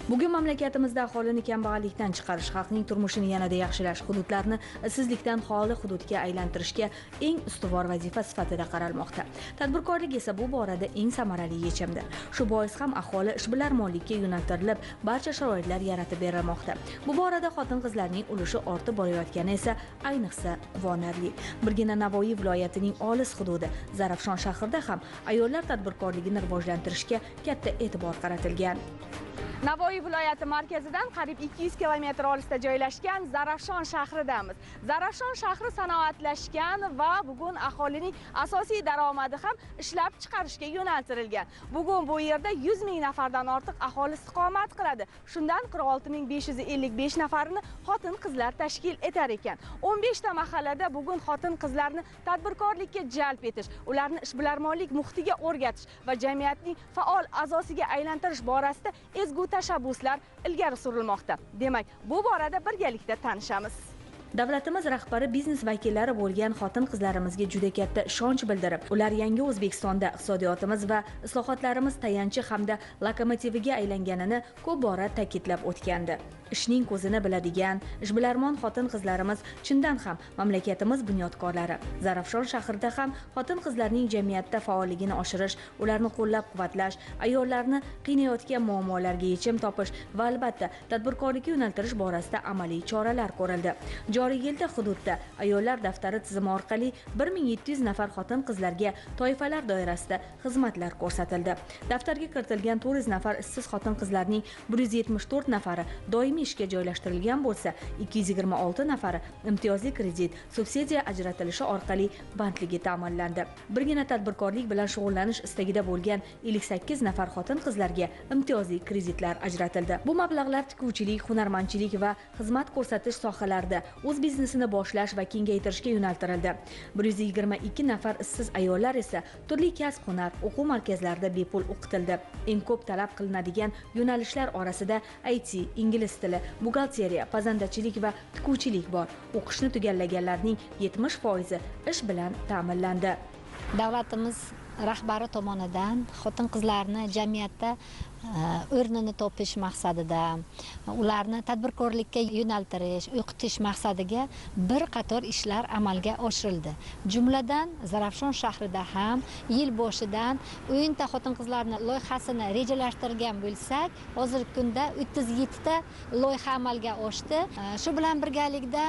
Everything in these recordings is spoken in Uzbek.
Bugun mamlakatimizda aholini kambag'allikdan chiqarish, xalqning turmushini yanada yaxshilash, hududlarni issizlikdan xoli hududga aylantirishga eng ustuvor vazifa sifatida qaralmoqda. Tadbirkorlik esa bu borada eng samarali yechimdir. Shu bois ham aholi ishbilarmonlikka yo'naltirilib, barcha sharoitlar yaratib berilmoqda. Bu borada xotin-qizlarning ulushi ortib borayotgani esa ayniqsa quvonarli. Birgina Navoiy viloyatining olis hududi Zarafshon shahrida ham ayollar tadbirkorligini rivojlantirishga katta e'tibor qaratilgan. Navoiy viloyati markazidan qariyb 200 kilometr olisda joylashgan Zarafshon shahridamiz. Zarafshon shahri sanoatlashgan va bugun aholining asosiy daromadi ham ishlab chiqarishga yo'naltirilgan. Bugun bu yerda 100 ming nafardan ortiq aholi istiqomat qiladi. Shundan 46,555 nafarini xotin-qizlar tashkil etar ekan. 15 ta mahallada bugun xotin-qizlarni tadbirkorlikka jalb etish, ularni ishbilarmonlik muhitiga o'rgatish va jamiyatning faol a'zosiga aylantirish borasida ezgu tashabbuslar ilgari surilmoqda. Demak, bu borada birgalikda tanishamiz. Davlatimiz rahbari biznes vakillari bo'lgan xotin-qizlarimizga juda katta ishonch bildirib, ular yangi O'zbekistonda iqtisodiyotimiz va islohotlarimiz tayanchi hamda lokomotiviga aylanganini ko'p bora ta'kidlab o'tgandi. Ishning ko'zini biladigan ishbilarmon xotin-qizlarimiz chindan ham mamlakatimiz bunyodkorlari. Zarafshon shahrida ham xotin-qizlarning jamiyatda faolligini oshirish, ularni qo'llab-quvvatlash, ayollarni qiynayotgan muammolarga yechim topish va albatta tadbirkorlikka yo'naltirish borasida amaliy choralar ko'rildi. Joriy yilda hududda ayollar daftari tizimi orqali 1700 nafar xotin-qizlarga toifalar doirasida xizmatlar ko'rsatildi. Daftarga kiritilgan 400 nafar ishsiz xotin-qizlarning 174 nafari doimiy ishga joylashtirilgan bo'lsa, 226 nafari imtiyozli kredit, subsidiya ajratilishi orqali bandligi ta'minlandi. Birgina tadbirkorlik bilan shug'ullanish istagida bo'lgan 58 nafar xotin-qizlarga imtiyozli kreditlar ajratildi. Bu mablag'lar tikuvchilik, hunarmandchilik va xizmat ko'rsatish sohalarida o'z biznesini boshlash va kengaytirishga yo'naltirildi. 122 nafar ishsiz ayollar esa turli kasb-hunar o'quv markazlarida bepul o'qitildi. Eng ko'p talab qilinadigan yo'nalishlar orasida IT, ingliz tili, buxgalteriya, pazandachilik va tikuvchilik bor. O'qishni tugallaganlarning 70% ish bilan ta'minlandi. Davlatimiz rahbari tomonidan xotin-qizlarni jamiyatda o'rnini topish maqsadida, ularni tadbirkorlikka yo'naltirish, o'qitish maqsadiga bir qator ishlar amalga oshirildi. Jumladan, Zarafshon shahrida ham yil boshidan 10 ta xotin-qizlarni loyihasini rejalashtirgan bo'lsak, hozirgi kunda 37 ta loyiha amalga oshdi. Shu bilan birgalikda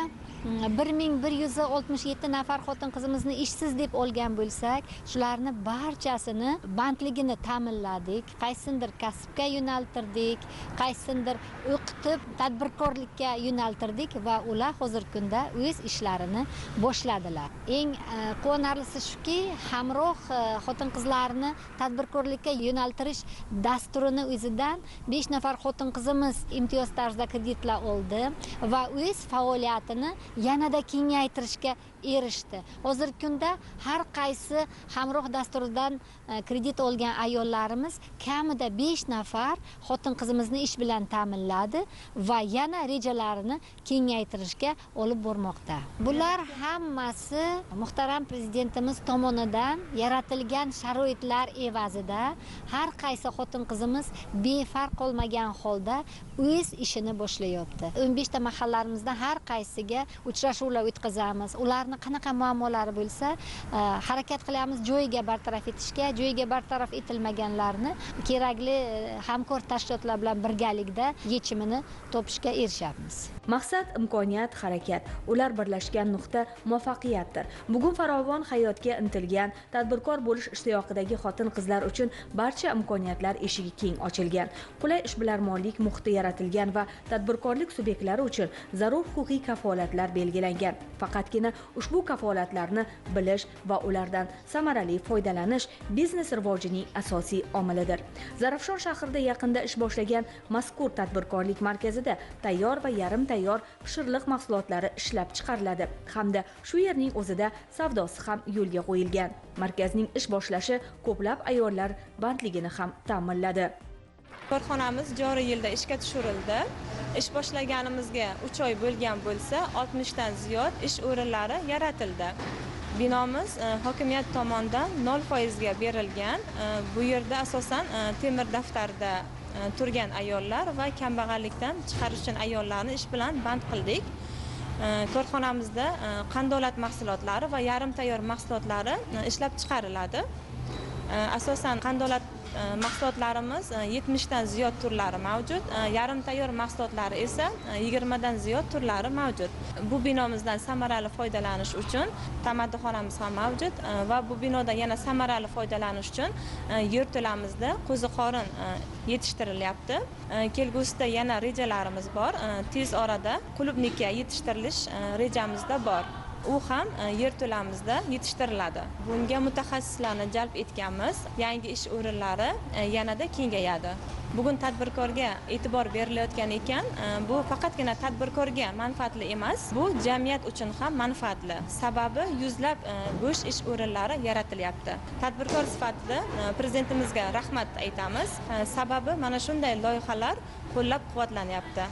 1167 nafar xotin-qizimizni ishsiz deb olgan bo'lsak, shularni barchasini bandligini ta'minladik, qaysindir kasbga yo'naltirdik, qaysindir o'qitib tadbirkorlikka yo'naltirdik va ular hozirgi kunda o'z ishlarini boshladilar. Eng quvonarlisi shuki, hamroh xotin-qizlarni tadbirkorlikka yo'naltirish dasturini o'zidan 5 nafar xotin-qizimiz imtiyoz tarzida kreditlar oldi va o'z faoliyatini yanada kengaytirishga erishdi. Hozirgi kunda har qaysi hamroh dasturidan kredit olgan ayollarimiz kamida 5 nafar xotin-qizimizni ish bilan ta'minladi va yana rejalarini kengaytirishga olib bormoqda. Bular hammasi muhtaram prezidentimiz tomonidan yaratilgan sharoitlar evazida har qaysi xotin-qizimiz befarq qolmagan holda o'z ishini boshlayapti. 15 ta mahallalarimizdan har qaysiga uchrashuvlar o'tkazamiz. Ularni qanaqa muammolari bo'lsa, harakat qilamiz joyiga bartaraf etishga, joyiga bartaraf etilmaganlarni kerakli hamkor tashkilotlar bilan birgalikda yechimini topishga erishamiz. Maqsad, imkoniyat, harakat. Ular birlashgan nuqta muvaffaqiyatdir. Bugun farovon hayotga intilgan, tadbirkor bo'lish ishtiyoqidagi xotin-qizlar uchun barcha imkoniyatlar eshigi keng ochilgan. Qulay ishbilarmonlik muhiti yaratilgan va tadbirkorlik subyektlari uchun zarur huquqiy kafolatlar belgilangan. Faqatgina ushbu kafolatlarni bilish va ulardan samarali foydalanish biznes rivojining asosiy omilidir. Zarafshon shahrida yaqinda ish boshlagan mazkur tadbirkorlik markazida tayyor va yarim tayyor pishirliq mahsulotlari ishlab chiqariladi hamda shu yerning o'zida savdosi ham yo'lga qo'yilgan. Markazning ish boshlashi ko'plab ayollar bandligini ham ta'minladi. Korxonamiz joriy yilda ishga tushirildi. Ish boshlaganimizga 3 oy bo'lgan bo'lsa, 60 dan ziyod ish o'rinlari yaratildi. Binomiz hokimiyat tomonidan 0% ga berilgan. Bu yerda asosan temir daftarda turgan ayollar va kambag'allikdan chiqarish uchun ayollarni ish bilan band qildik. Korxonamizda qandolat mahsulotlari va yarim tayyor mahsulotlari ishlab chiqariladi. Asosan qandolat mahsulotlarimiz 70 dan ziyod turlari mavjud, yarim tayyor mahsulotlari esa 20 dan ziyod turlari mavjud. Bu binomizdan samarali foydalanish uchun tamaddixonamiz ham mavjud va bu binodan yana samarali foydalanish uchun yerto'lamizda qo'ziqorin yetishtirilyapti. Kelgusida yana rejalarimiz bor. Tez orada klubnika yetishtirilish rejamizda bor. U ham yerto'lamizda yetishtiriladi. Bunga mutaxassislarni jalb etganmiz. Yangi ish o'rinlari yanada kengayadi. Bugun tadbirkorga e'tibor berilayotgan ekan, bu faqatgina tadbirkorga manfaatli emas, bu jamiyat uchun ham manfaatli. Sababi yuzlab bo'sh ish o'rinlari yaratilyapti. Tadbirkor sifatida prezidentimizga rahmat aytamiz. Sababi mana shunday loyihalar qo'llab-quvvatlanyapti.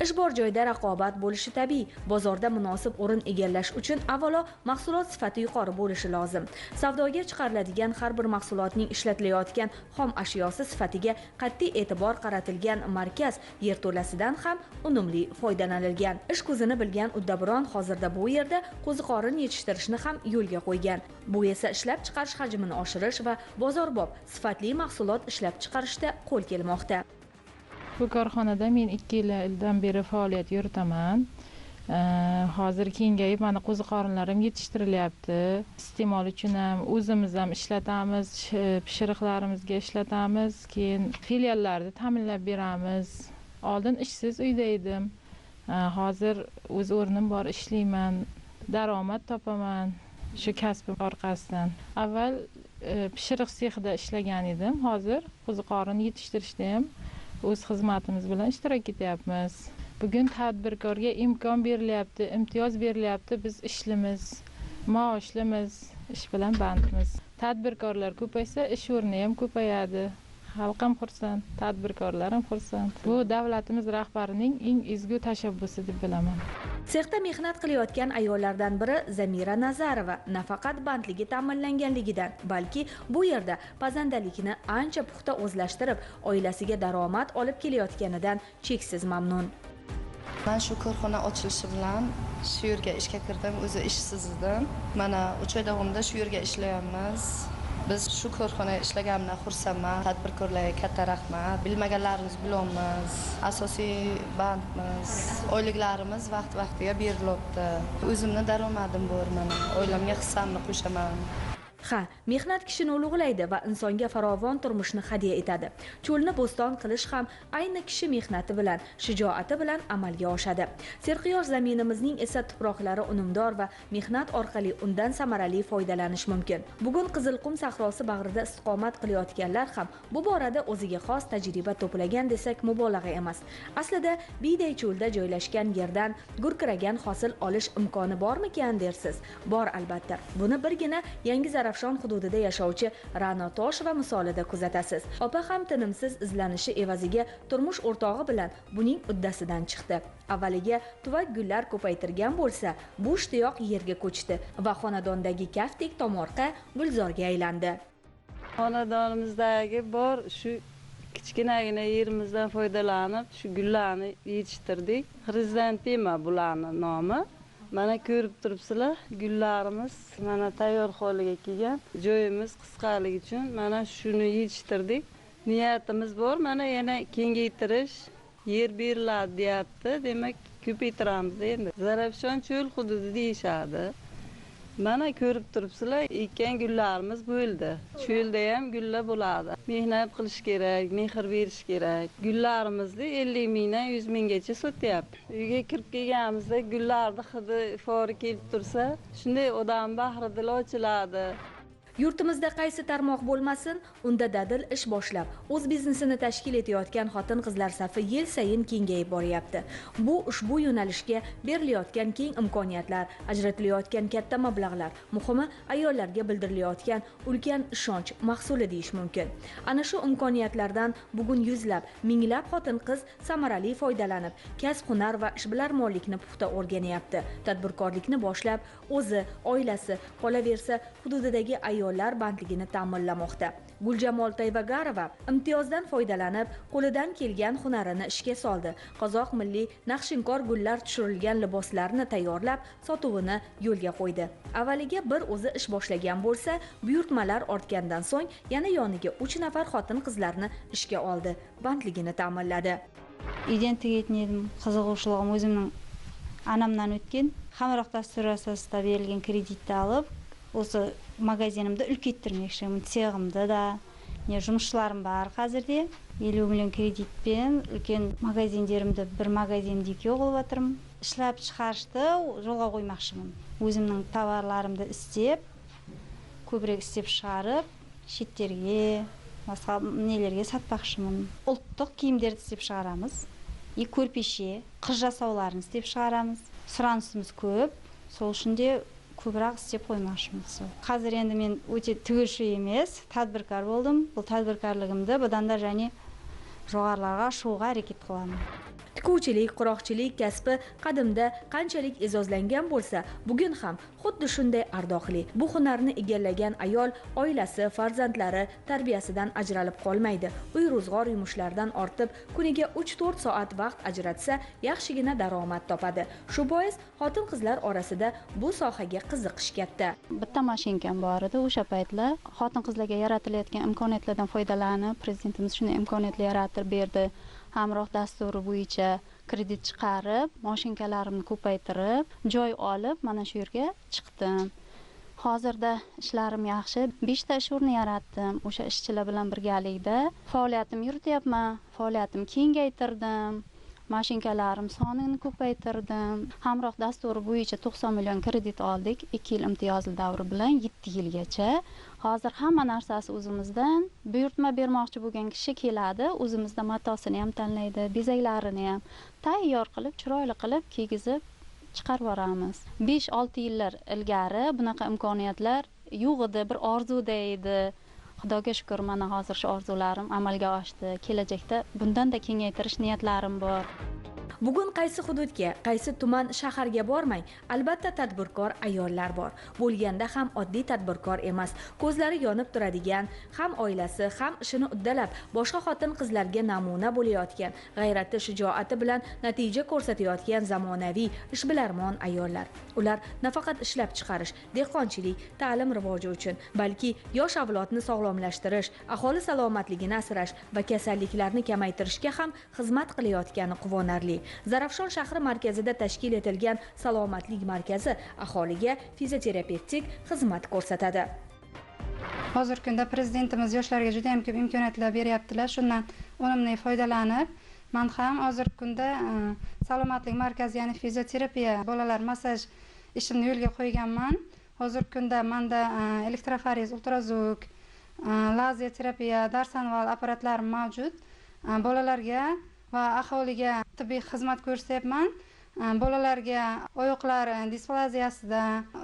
Ish bor joyda raqobat bo'lishi tabiiy. Bozorda munosib o'rin egallash uchun avvalo mahsulot sifati yuqori bo'lishi lozim. Savdoga chiqariladigan har bir mahsulotning ishlatilayotgan xom ashyosi sifatiga qat'iy e'tibor qaratilgan markaz yerto'lasidan ham unumli foydalanilgan. Ish ko'zini bilgan uddaburon hozirda bu yerda qo'ziqorin yetishtirishni ham yo'lga qo'ygan. Bu esa ishlab chiqarish hajmini oshirish va bozorbop sifatli mahsulot ishlab chiqarishda qo'l kelmoqda. Bu korxonada men 2 yildan beri faoliyat yuritaman. Hozir kengayib mana qo'ziqorinlarim yetishtirilyapti. Iste'mol uchun ham o'zimiz ham ishlatamiz, pishiriqlarimizga ishlatamiz, keyin filiallarda ta'minlab beramiz. Oldin ishsiz uyda edim. Hozir o'z o'rnim bor, ishlayman, daromad topaman shu kasbim orqasidan. Avval pishiriq sexida ishlagan edim, hozir qo'ziqorin yetishtirishda ham o'z xizmatimiz bilan ishtirok etyapmiz. Bugun tadbirkorga imkon berilyapti, imtiyoz berilyapti. Biz ishlimiz, maoshlimiz, ish bilan bandmiz. Tadbirkorlar ko'paysa, ish o'rni ham ko'payadi. Xalq ham xursand, tadbirkorlar ham xursand. Bu davlatimiz rahbarining eng ezgu tashabbusi deb bilaman. Sexda mehnat qilayotgan ayollardan biri Zamira Nazarova nafaqat bandligi ta'minlanganligidan, balki bu yerda pazandalikni ancha puxta o'zlashtirib, oilasiga daromad olib kelayotganidan cheksiz mamnun. Men shu korxona ochilishi bilan shu yerga ishga kirdim, o'zi ishsiz edim. Mana 3 oy davomida shu yerga ishlayapmiz. Biz shu korxonada ishlaganimdan xursandman. Tadbirkorlarga katta rahmat. Bilmaganlarimiz bilamiz. Asosiy bandmiz. Oyliklarimiz vaqti-vaqtiga berilyapti. O'zimni daromadim bor mana. Oilamga hissamni qo'shaman. Ha, mehnat kishini ulug'laydi va insonga farovon turmushni hadya etadi. Cho'lni bo'ston qilish ham ayni kishi mehnati bilan, shijoati bilan amalga oshadi. Serquyosh zaminimizning esa tuproqlari unumdor va mehnat orqali undan samarali foydalanish mumkin. Bugun Qizilqum sahrosi bag'rida istiqomat qilayotganlar ham bu borada o'ziga xos tajriba to'plagan desak mubolag'a emas. Aslida biyday cho'lda joylashgan yerdan gurkiragan hosil olish imkoni bormikan dersiz? Bor albatta. Buni birgina Yangi Zarafshon hududida yashovchi Ra'no Tosheva misolida kuzatasiz. Opa ham tinimsiz izlanishi evaziga turmush o'rtog'i bilan buning uddasidan chiqdi. Avvaliga tuvak gullar ko'paytirgan bo'lsa, bu ishtiyoq yerga ko'chdi va xonadondagi kaftdek tomorqa gulzorga aylandi. Xonadonimizdagi bor shu kichkinagina yerimizdan foydalanib, shu gullarni yetishtirdik. Xrizantema bularni nomi. Mana ko'rib turibsizlar, gullarimiz mana tayyor holiga kelgan. Joyimiz qisqaligi uchun mana shuni yetishtirdik. Niyatimiz bor, mana yana kengaytirish, yer beriladi deyapti. Demak, ko'paytiramiz endi. Zarafshon cho'l hududi deyishadi. Mana ko'rib turibsizlar, ekkan gullarimiz bo'ldi. Cho'lda ham gullar bo'ladi. Mehnat qilish kerak, mehr berish kerak. Gullarimizni 50 mingdan 100 minggacha sotyapti. Uyga kirib kelganimizda gullarni hidi ifori kelib tursa, shunday odam bahri dili ochiladi. Yurtimizda qaysi tarmoq bo'lmasin, unda dadil ish boshlab, o'z biznesini tashkil etayotgan xotin-qizlar safi yil sayin kengayib boryapti. Bu ushbu yo'nalishga berilayotgan keng imkoniyatlar, ajratilayotgan katta mablag'lar, muhimi ayollarga bildirilayotgan ulkan ishonch mahsuli deyish mumkin. Ana shu imkoniyatlardan bugun yuzlab, minglab xotin-qiz samarali foydalanib, kasb-hunar va ishbilarmonlikni puxta o'rganyapti. Tadbirkorlikni boshlab, o'zi, oilasi, qolaversa, hududidagi ayol ayollar bandligini ta'minlamoqda. Guljamol Tayvagarova imtiyozdan foydalanib, qo'lidan kelgan hunarini ishga soldi. Qozoq milliy naqshinkor gullar tushirilgan liboslarni tayyorlab, sotuvini yo'lga qo'ydi. Avvaliga bir o'zi ish boshlagan bo'lsa, buyurtmalar ortgandan so'ng yana yoniga 3 nafar xotin-qizlarni ishga oldi, bandligini ta'minladi. Үйден тігетін едім, қызығушылығым өзімнің анамнан өткен. Hamroh dasturi asosida berilgan kreditni olib, осы магазинімді үлкейттірмекшімін, цехымды да, не жұмысшыларым бар қазірде. 50 миллион кредитпен үлкен магазиндерімді бір магазинді екеу қылып жатырмын. Ishlab chiqarishni жолға қоймақшымын. Өзімнің товарларымды істеп, көбірек істеп шығарып, шеттерге, басқа нелерге сатпақшымын. Ұлттық киімдерді істеп шығарамыз. И көрпеше, қыз жасауларын істеп шығарамыз. Сұранысымыз көп, сол үшін де көбірек істеп қоймақшымыз. Қазір енді мен өте тігуші емес, тәдбіркар болдым. Бұл тәдбіркарлығымды бұдан да және жоғарыларға шығуға әрекет қыламын. Tikuvchilik, quroqchilik kasbi qadimda qanchalik e'zozlangan bo'lsa, bugun ham xuddi shunday ardoqli. Bu hunarni egallagan ayol oilasi, farzandlari tarbiyasidan ajralib qolmaydi. Uy ro'zg'or yumushlaridan ortib, kuniga 3-4 soat vaqt ajratsa, yaxshigina daromad topadi. Shu bois xotin-qizlar orasida bu sohaga qiziqish katta. Bitta mashinkam bor edi. O'sha paytlar xotin-qizlarga yaratilayotgan imkoniyatlardan foydalanib, prezidentimiz shunday imkoniyatlar yaratib berdi. Hamroh dasturi bo'yicha kredit chiqarib, mashinkalarimni ko'paytirib, joy olib, mana shu yerga chiqdim. Hozirda ishlarim yaxshi. 5 ta ish o'rni yaratdim. O'sha ishchilar bilan birgalikda faoliyatim yurityapman, faoliyatim kengaytirdim. Mashinkalarim sonini ko'paytirdim. Hamroh dasturi bo'yicha 90 million kredit oldik. 2 yil imtiyozli davri bilan 7 yilgacha. Hozir hamma narsasi o'zimizdan. Buyurtma bermoqchi bo'lgan kishi keladi, o'zimizda matosini ham tanlaydi, bezaklarini ham tayyor qilib, chiroyli qilib kiygizib chiqarib yuboramiz. 5-6 yillar ilgari bunaqa imkoniyatlar yo'q edi, bir orzuda edi. Xudoga shukr, mana hozir shu orzularim amalga oshdi. Kelajakda bundan da kengaytirish niyatlarim bor. Bugun qaysi hududga, qaysi tuman, shaharga bormang, albatta tadbirkor ayollar bor. Bo'lganda ham oddiy tadbirkor emas, ko'zlari yonib turadigan, ham oilasi, ham ishini uddalab, boshqa xotin-qizlarga namuna bo'layotgan, g'ayrati, shijoati bilan natija ko'rsatayotgan zamonaviy ishbilarmon ayollar. Ular nafaqat ishlab chiqarish, dehqonchilik, ta'lim rivoji uchun, balki yosh avlodni sog'lomlashtirish, aholi salomatligini asrash va kasalliklarni kamaytirishga ham xizmat qilayotgani quvonarli. Zarafshon shahri markazida tashkil etilgan salomatlik markazi aholiga fizioterapevtik xizmat ko'rsatadi. Hozirgi kunda prezidentimiz yoshlarga juda ham ko'p imkoniyatlar beryaptilar. Shundan unumli foydalanib, men ham hozirgi kunda salomatlik markazi, ya'ni fizioterapiya, bolalar massaj ishimni yo'lga qo'yganman. Hozirgi kunda menda elektroforez, ultrazvuk, lazer terapiya, darsanval apparatlari mavjud. Bolalarga va aholiga tibbiy xizmat ko'rsatyapman. Bolalarga oyoqlar displaziyasida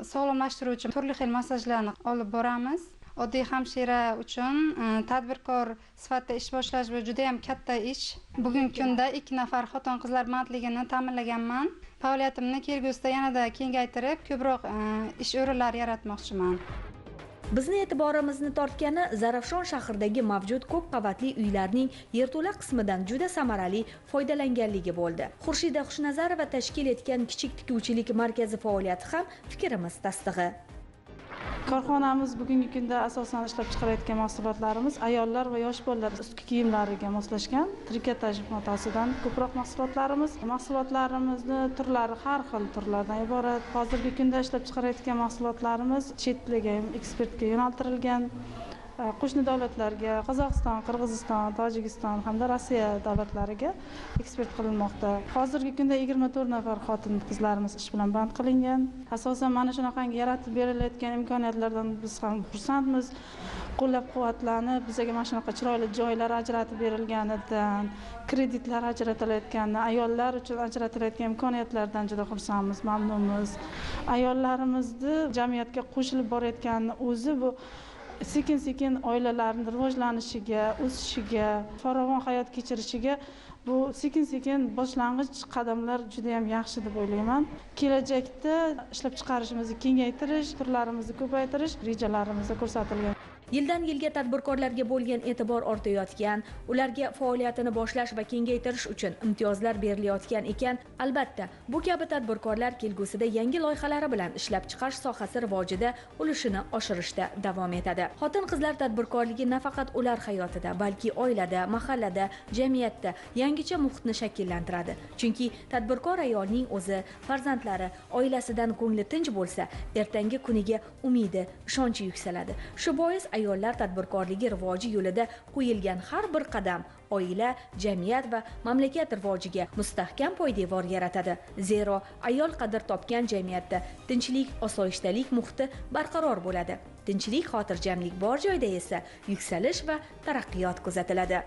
sog'lomlashtiruvchi turli xil massajlarni olib boramiz. Oddiy hamshira uchun tadbirkor sifatida ish boshlash bu juda ham katta ish. Bugungi kunda 2 nafar xotin-qizlar bandligini ta'minlaganman. Faoliyatimni kelgusida yanada kengaytirib, ko'proq ish o'rinlari yaratmoqchiman. Bizni e'tiborimizni tortgani Zarafshon shahridagi mavjud ko'p qavatli uylarning yerto'la qismidan juda samarali foydalanganligi bo'ldi. Xurshida Xushnazarova tashkil etgan kichik tikuvchilik markazi faoliyati ham fikrimiz tasdig'i. Korxonamiz bugungi kunda asosan ishlab chiqarayotgan mahsulotlarimiz ayollar va yosh bolalar ustki kiyimlariga moslashgan trikotaj matosidan ko'proq mahsulotlarimiz. Mahsulotlarimizni turlari har xil turlardan iborat. Hozirgi kunda ishlab chiqarayotgan mahsulotlarimiz chet tilga, eksportga yo'naltirilgan. Qo'shni davlatlarga, Qozog'iston, Qirg'iziston, Tojikiston hamda Rossiya davlatlariga eksport qilinmoqda. Hozirgi kunda 24 nafar xotin-qizlarimiz ish bilan band qilingan. Asosan mana shunaqangi yaratib berilayotgan imkoniyatlardan biz ham xursandmiz. Qo'llab-quvvatlanib, bizga mana shunaqa chiroyli joylar ajratib berilganidan, kreditlar ajratilayotganidan, ayollar uchun ajratilayotgan imkoniyatlardan juda xursandmiz, mamnunmiz. Ayollarimizni jamiyatga qo'shilib borayotganini o'zi bu Sekin-sekin oilalarning rivojlanishiga, o'sishiga, farovon hayot kechirishiga bu sekin-sekin boshlang'ich qadamlar juda ham yaxshi deb o'ylayman. Kelajakda ishlab chiqarishimizni kengaytirish, turlarimizni ko'paytirish rejalarimizda ko'rsatilgan. Yildan yilga tadbirkorlarga bo'lgan e'tibor ortayotgan, ularga faoliyatini boshlash va kengaytirish uchun imtiyozlar berilayotgan ekan, albatta, bu kabi tadbirkorlar kelgusida yangi loyihalari bilan ishlab chiqarish sohasi rivojida ulushini oshirishda davom etadi. Xotin-qizlar tadbirkorligi nafaqat ular hayotida, balki oilada, mahallada, jamiyatda yangicha muhitni shakllantiradi. Chunki tadbirkor ayolning o'zi, farzandlari, oilasidan ko'ngli tinch bo'lsa, ertangi kuniga umidi, ishonchi yuksaladi. Shu bois ayollar tadbirkorligi rivoji yo'lida qo'yilgan har bir qadam oila, jamiyat va mamlakat rivojiga mustahkam poydevor yaratadi. Zero ayol qadr topgan jamiyatda tinchlik, osoyishtalik muhiti barqaror bo'ladi. Tinchlik, xotirjamlik bor joyda esa yuksalish va taraqqiyot kuzatiladi.